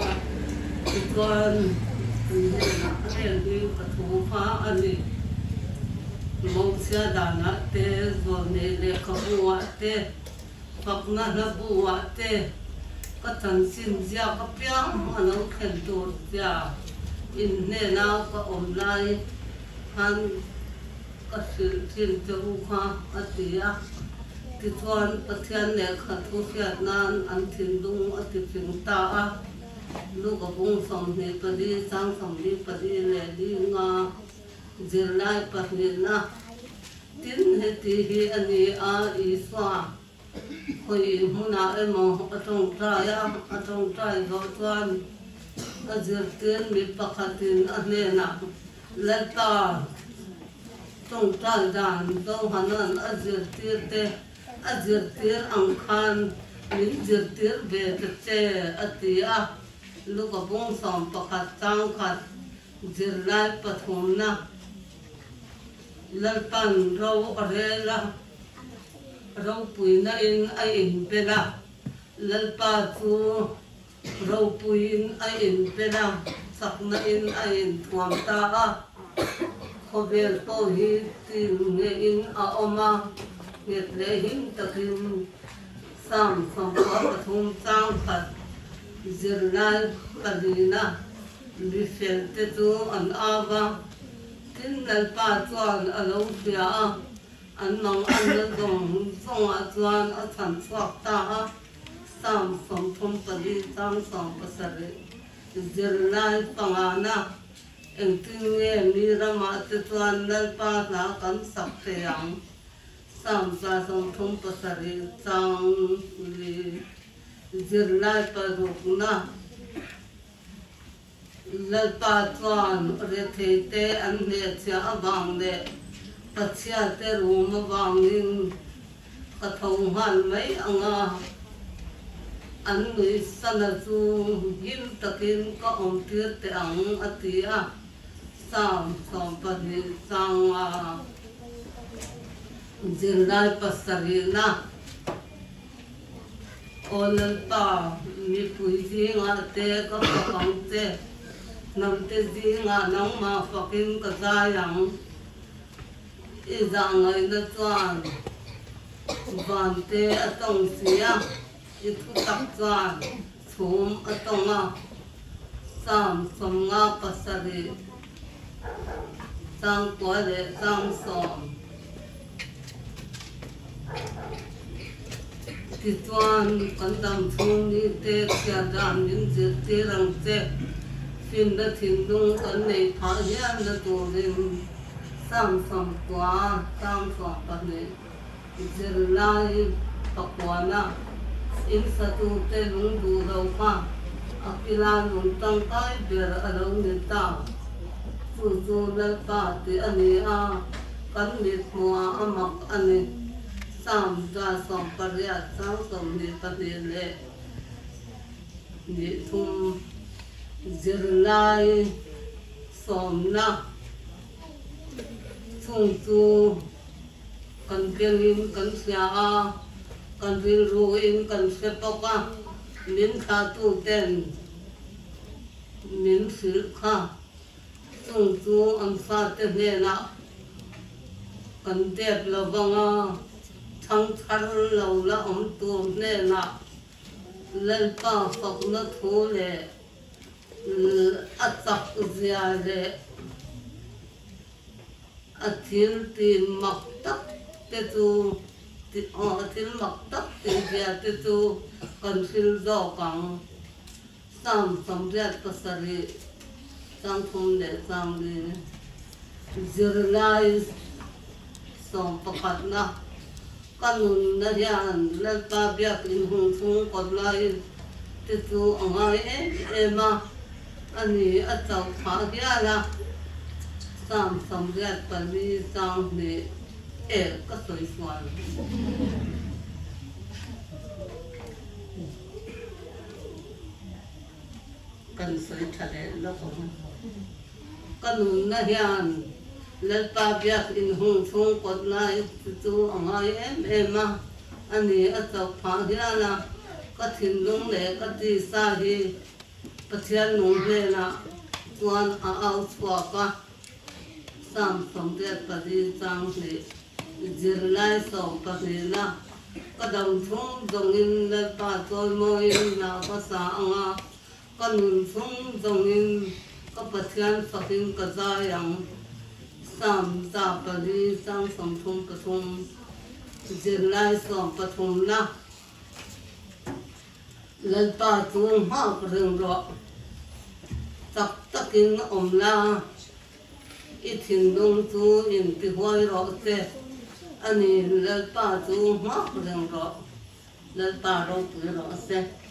a. Tichuan, an hnenah a hel hi ka thu hma a ni. Mosia danah te, zawlnei lehkhabu-ah te, fakna hlabu-ah te ka chanchin ziak apiang a lo thlen tur zia in hnena ka awm lai khan ka hrilh thin che u kha a ti a. Tichuan, Pathian lehkha thu hriat nan an thinlung a ti fing ta a. Luka bung 24 chang 44 leh zirlai pahnihna tin heti hi a ni a, Isua khawi hmunah emaw a tawngtai a, a tawngtai zawh chuan a zirtir mi pakhatin a hnenah, Lalpa, tawngtai dan Johana'n a zirtir te a zirtir ang khan min zirtir ve ta che, a ti a. Luka bung 11 chang khat Zirlai pathumna Lalpan ro a rel a, ropuina in a inbel a, Lalpa chu ropuiin a inbel a, chakna in a inthuam ta a, khawvel pawh hi tin ngeiin a awm a, nghet leh him takin Psalm 93 chang khat zirlai palina Mi felte chu an au va, tin Lalpa chuan a lo hria a, an mang anna zawng zawngah chuan a chhan chhuak ta a. Psalm 34 chang 17 Zirlai pangana, Engtin nge mi ramah te chuan Lalpa hla kan sak thei ang? Psalm 137 chang li Zirlai parukna. Lalpa chuan retheite an hnehchhiah avang leh Pathiate rum avangin ka tho nghal mai ang a, an nuihsana chu him takin ka awmtir teh ang, a ti a. Psalm 12 changa zirlai pasarihna. Aw Lalpa, mipui zingah te ka fak ang che, hnamte zingah nangmah fakin ka zai ang. I zahngaihna chuan vante a tawng si a, i thutak chuan chhum a tawng a. Psalm 57 chang kua leh chang sawm. Tichuan, kan dam chhung ni te chhiat dan min zirtir ang che. Finna thinlung kan neih phah hial na turin Psalm 90 chang 12 zirlai pakuana in satute lung duh lo kha a kila lung tangkai ber a lo ni ta. Chu chu Lalpa tih a ni a, kan mithmuhah a mak a ni. Psalm 118 chang 22 leh 23 zirlai sawmna chung chu kan bengin kan hria a, kan rilruin kan hre bawk a, min thlahtuten min hrilh kha. Chung chu an fate hnenah kan dep lo vang a, thangthar lo la awm tur hnenah Lalpa fakna thu leh a chak zia leh a thil ti mak tak te chu a thil mak tak tih zia te chu kan hril zawk ang. Psalm 87 chang thum leh chang li zirlai 11na ka nunna hian Lalpa biakin hung chhung kawt lai te chu a ngai em em a, a ni a chauh phah hial a. Psalm 84 chang hnih e ka sawi sual. Kan sawi tha leh lawk ang. Ka nunna hian Lalpa biak inhung chhung kawt lai chu a ngai em em a, a ni a chauh phah hial a, ka thinlung leh ka tisa hi. Pathian nung hnenah chuan a au chhuak a. Psalm 84 chang hnih, Zirlai sawmpahnihna, Ka dam chhung zawngin Lalpa chawimawiin hna ka sa ang a, ka nun chhung zawngin ka Pathian fakin ka zai ang. Psalm 104 chang 33, Zirlai sawmpathumna, Lalpa chu nghak reng rawh, chak takin awm la, i thinlung chu intihuai rawh che a ni, Lalpa chu nghak reng rawh, Lalpa ropui rawh se.